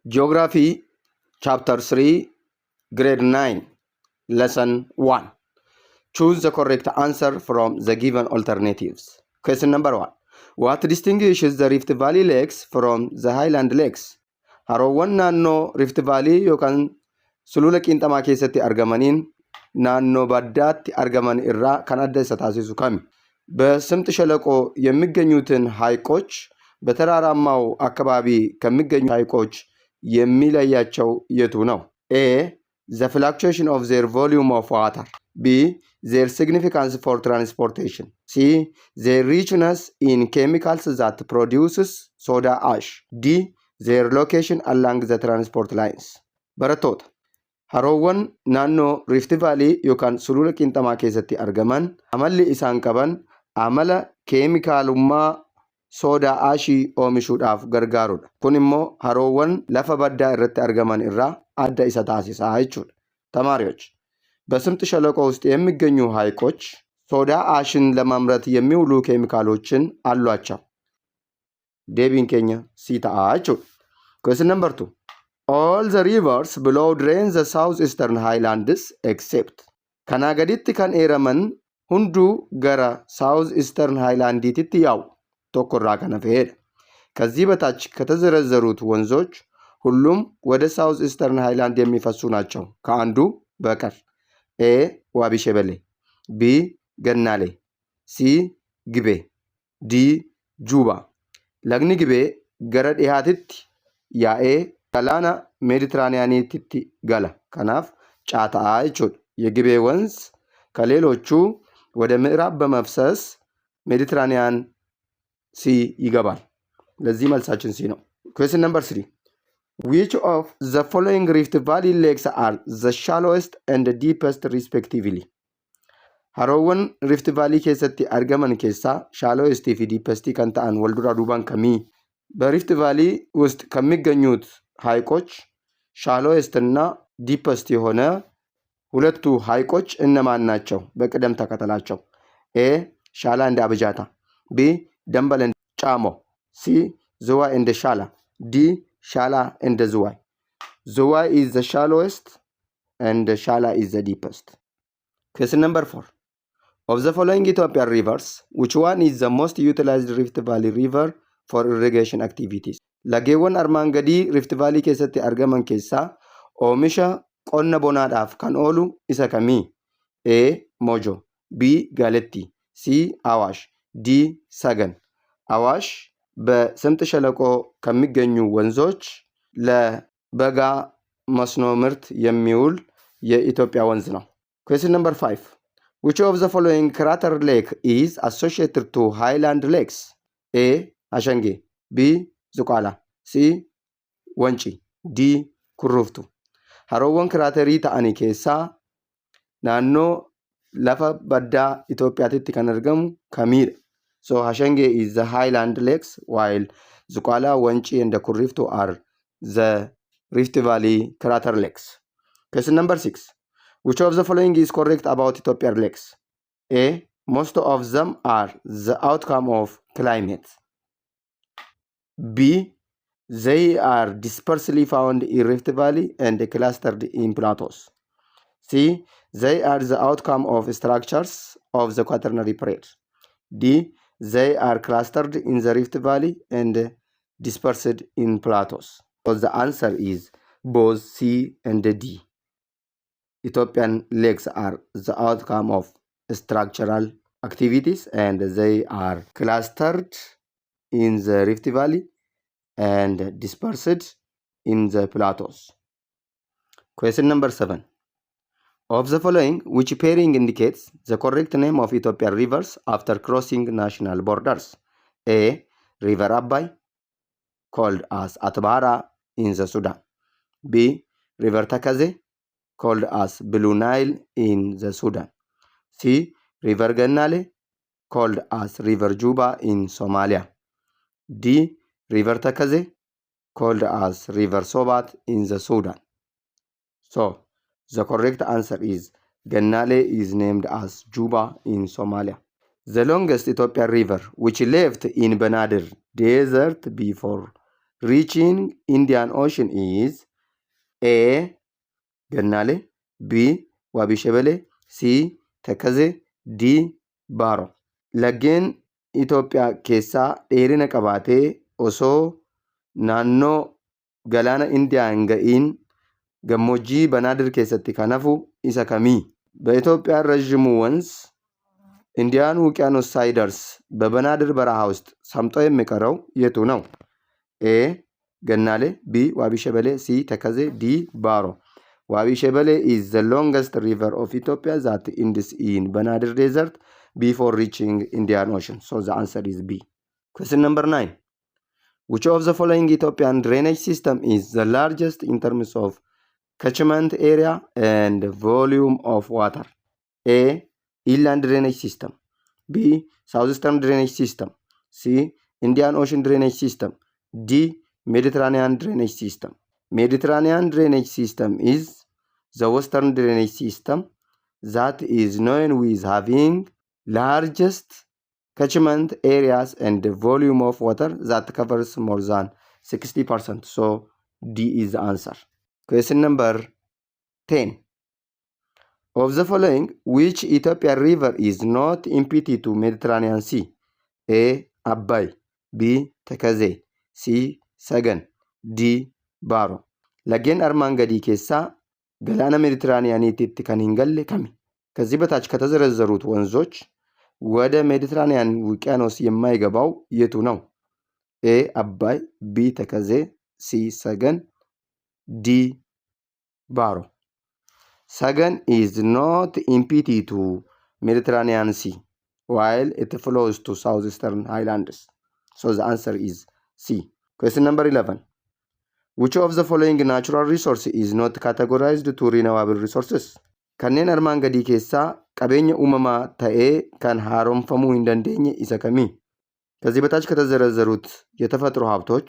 Geography Chapter 3, Grade 9, Lesson 1. Choose the correct answer from the given alternatives. Question number 1. What distinguishes the Rift Valley lakes from the Highland lakes? Haroowwan naannoo Rift Valley yookaan sulula qiinxamaa keessatti argamaniin naannoo baddaatti argaman irraa kan adda isa taasisu kami? በስምጥ ሸለቆ የሚገኙትን ሐይቆች በተራራማው አካባቢ ከሚገኙ ሐይቆች የሚለያቸው የቱ ነው? A, the fluctuation of their volume of water. B, their significance for transportation. C, their richness in chemicals that produces soda ash. D, their location along the transport lines. Barattoota, haroowwan naannoo Rift Valley yookaan sulula qiinxamaa keessatti argaman amalli isaan qaban amala keemikaalummaa soda ashii oomishuudhaaf gargaarudha. Kun immoo haroowwan lafa baddaa irratti argaman irraa adda isa taasisaa jechuudha. ተማሪዎች፣ በስምጥ ሸለቆ ውስጥ የሚገኙ ሐይቆች soda ash ን ለማምረት የሚውሉ ኬሚካሎችን አሏቸው። Deebiin keenya C ta'a jechuudha. Question number two. All the rivers below drain the southeastern highlands except. Kanaa gaditti kan eeraman hunduu gara south eastern highlandiititti yaa'u tokko irraa kan hafeedha. ከዚህ በታች ከተዘረዘሩት ወንዞች ሁሉም ወደ south eastern highland የሚፈሱ ናቸው ከአንዱ በቀር። A, ዋቢ ሸበሌ፣ B, ገናሌ፣ C, ግቤ፣ D, ጁባ። Lagni Gibee gara dhihaatitti yaa'ee galaana Meeditiraaniyaaniitti gala. Kanaaf C ta'a jechuudha. የግቤ ወንዝ ከሌሎቹ ወደ ምዕራብ በመፍሰስ Mediterranean Sea ይገባል። ለዚህ መልሳችን C ነው። Question number three. Which of the following Rift Valley lakes are the shallowest and deepest, respectively? Haroowwan Rift Valley keessatti argaman keessaa shallowest fi deepest kan ta'an wal duraa duubaan kamii? በ Rift Valley ውስጥ ከሚገኙት ሐይቆች shallowest እና deepest የሆነ ሁለቱ ሐይቆች እነማን ናቸው? በቅደም ተከተላቸው። A, ሻላ and አብጃታ፣ B, ደንበል and ጫሞ፣ C, ዝዋይ and ሻላ፣ D, ሻላ and ዝዋይ። ዝዋይ is the shallowest and ሻላ is the deepest. Question number four. Of the following Ethiopian rivers, which one is the most utilized Rift Valley river for irrigation activities? Lageewwan armaan gadii Rift Valley keessatti argaman keessaa oomisha qonna bonaadhaaf kan oolu isa kamii? A. Mojo, B. Galetti, C. Awash, D. ሰገን። አዋሽ በስምጥ ሸለቆ ከሚገኙ ወንዞች ለበጋ መስኖ ምርት የሚውል የኢትዮጵያ ወንዝ ነው። Question number 5. Which of the following crater lake is associated to highland lakes? A. Ashenge, B. Zuqala, C. Wanci, D. Kurruftu. Haroowwan craterii ta'anii keessaa naannoo lafa baddaa Itoophiyaatti kan argamu kamiidha? So Hashenge is the highland lakes, while Zuqala, Wanci and Kurriftu are the Rift Valley crater lakes. Question number 6. Which of the following is correct about Ethiopian lakes? A. Most of them are the outcome of climate. B. They are dispersely found in Rift Valley and clustered in plateaus. C. They are the outcome of structures of the Quaternary period. D. They are clustered in the Rift Valley and dispersed in plateaus. So the answer is both C and D. Ethiopian lakes are the outcome of structural activities, and they are clustered in the Rift Valley and dispersed in the plateaus. Question number 7. Of the following, which pairing indicates the correct name of Ethiopian rivers after crossing national borders? A. River Abbay, called as Atbara in the Sudan. B. River Takaze, called as Blue Nile in the Sudan. C. River Gannale, called as River Juba in Somalia. D. River Takaze, called as River Sobat in the Sudan. So, the correct answer is Gannale is named as Juba in Somalia. The longest Ethiopian river, which left in Benadir Desert before reaching the Red Sea, is? reaching Indian Ocean is A. Gannale, B. Wabi Shebele, C. Tekaze, D. Baro. Laggeen Itoophiyaa keessaa dheerina qabaatee osoo naannoo galaana Indiyaa hin ga'iin gammoojjii Banaadir keessatti kan hafu isa kamii? በኢትዮጵያ ረዥሙ ወንዝ ኢንዲያን ውቅያኖስ ሳይደርስ በበናድር በረሃ ውስጥ ሰምጦ የሚቀረው የቱ ነው? A ገናሌ፣ B ዋቢ ሸበሌ፣ C ተከዜ፣ D ባሮ። ዋቢ ሸበሌ is the longest river of Ethiopia that ends in Banadir Desert before reaching Indian Ocean. So the answer is B. Question number 9. Which of the following Ethiopian drainage system is the largest in terms of catchment area and volume of water? A. Inland drainage system. B. Southeastern drainage system. C. Indian Ocean drainage system. D. Mediterranean drainage system. Mediterranean drainage system is the western drainage system that is known with having largest catchment areas and the volume of water that covers more than 60%. So D is the answer. Question number 10. Of the following, which Ethiopian river is not empty to Mediterranean Sea? A. Abbay, B. Tekeze, C. Sagan, D. Baro. Laggeen armaan gadii keessaa galaana ሜዲትራኒያኒtti kan hin galle kami? ከዚህ በታች ከተዘረዘሩት ወንዞች ወደ ሜዲትራኒያን ውቅያኖስ የማይገባው የቱ ነው? A አባይ፣ B ተከዜ፣ C ሰገን፣ D ባሮ። ሰገን is not empty to Mediterranean Sea while it flows to southeastern highlands. So the answer is C. Question number 11. Which of the following natural resource is not categorized to renewable resources? Kanneen armaan gadii keessaa qabeenya uumamaa ta'ee kan haaromfamuu hin dandeenye isa kamii? ከዚህ በታች ከተዘረዘሩት የተፈጥሮ ሀብቶች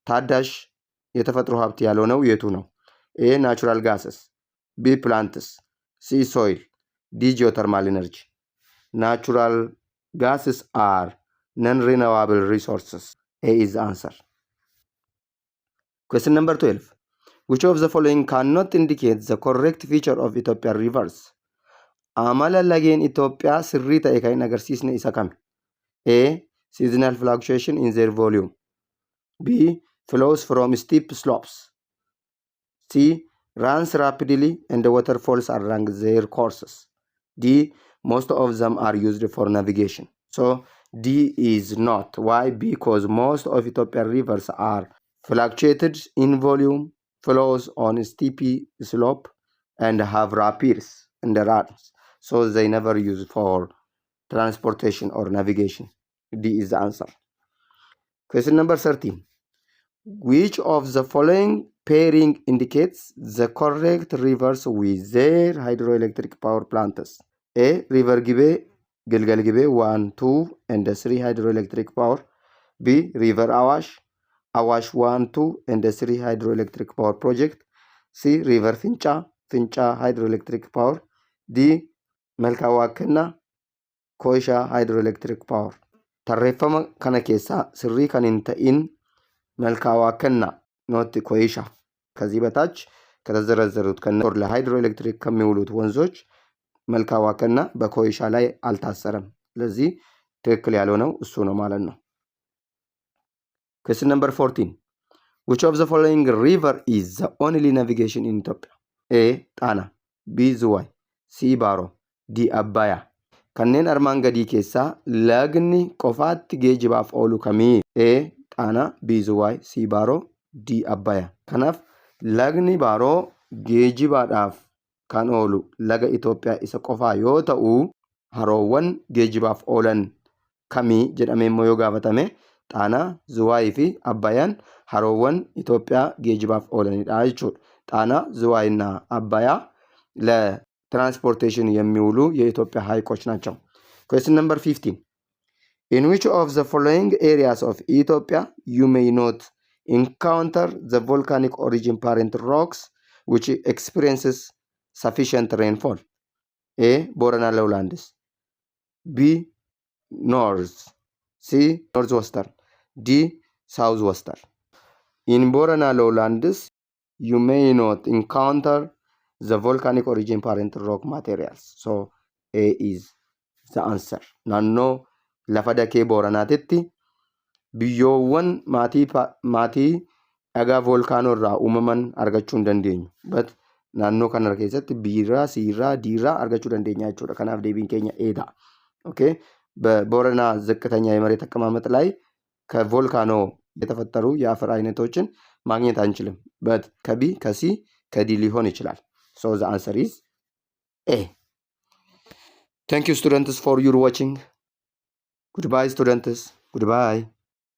ታዳሽ የተፈጥሮ ሀብት ያልሆነው የቱ ነው? A natural gases፣ B plants፣ C soil፣ D geothermal energy። Natural gases are non renewable resources. A is answer. Question number 12. Which of the following cannot indicate the correct feature of Ethiopian rivers? Amala lageen Itoophiyaa sirrii ta'e kan hin agarsiisne isa kami? A. Seasonal fluctuation in their volume. B. Flows from steep slopes. C. Runs rapidly and the waterfalls along their courses. D. Most of them are used for navigation. So D is not. Why? Because most of Ethiopian rivers are fluctuated in volume, flows on steep slope, and have rapids and runs. So they never use for transportation or navigation. D is the answer. Question number 13. Which of the following pairing indicates the correct rivers with their hydroelectric power plants? A. River Gibe, Gilgel Gibe 1, 2, and 3 hydroelectric power. B. River Awash, Awash 1, 2, and 3 hydroelectric power project. C. River Fincha, Fincha hydroelectric power. D. Melka Wakenna, Koisha hydroelectric power. Tarreeffama kana keessaa sirrii kan hin ta'in Melkaa Waaqennaa not ኮይሻ። ከዚህ በታች ከተዘረዘሩት ለ hydroelectric ከሚውሉት ወንዞች መልካ ዋከና በኮይሻ ላይ አልታሰረም። ስለዚህ ትክክል ያልሆነው እሱ ነው ማለት ነው። Question number 14. Which of the following river is the only navigation in Ethiopia? A. ጣና፣ B. ዝዋይ፣ C. ባሮ፣ D. አባያ። Kanneen armaan gadii keessaa lagni qofaatti geejibaaf oolu kamii? A. ጣና፣ B. ዝዋይ፣ C. ባሮ፣ D. አባያ። Kanaaf lagni Baaroo geejibaadhaaf kan oolu laga Itoophiyaa isa qofaa yoo ta'u haroowwan geejibaaf oolan kamii jedhamee immoo yoo gaafatame Xaanaa, Zuwaayii fi Abbaayaan haroowwan Itoophiyaa geejibaaf oolanidha jechuudha. ጣና፣ ዝዋይና አባያ ለ transportation የሚውሉ የኢትዮጵያ ሐይቆች ናቸው። Question number 15. In which of the following areas of Ethiopia you may not encounter the volcanic origin parent rocks which experiences sufficient rainfall? A. Borana lowlands. B. North. C. Northwestern. D. Southwestern. In Borana lowlands, you may not encounter the volcanic origin parent rock materials. So A is the answer. Naannoo lafa dakee Booranaatitti biyyoowwan maatii maatii dhagaa volkaanoo irraa uumaman argachuu hin dandeenyu. But naannoo kana keessatti B irraa, C irraa, D irraa argachuu dandeenya jechuudha. Kanaaf deebiin keenya A ta'a. Okay. በቦረና ዝቅተኛ የመሬት አቀማመጥ ላይ ከ volcano የተፈጠሩ የአፈር አይነቶችን ማግኘት አንችልም። But ከ B፣ ከ C፣ ከ D ሊሆን ይችላል። So the answer is A. Thank you, students, for your watching. Goodbye, students. Goodbye.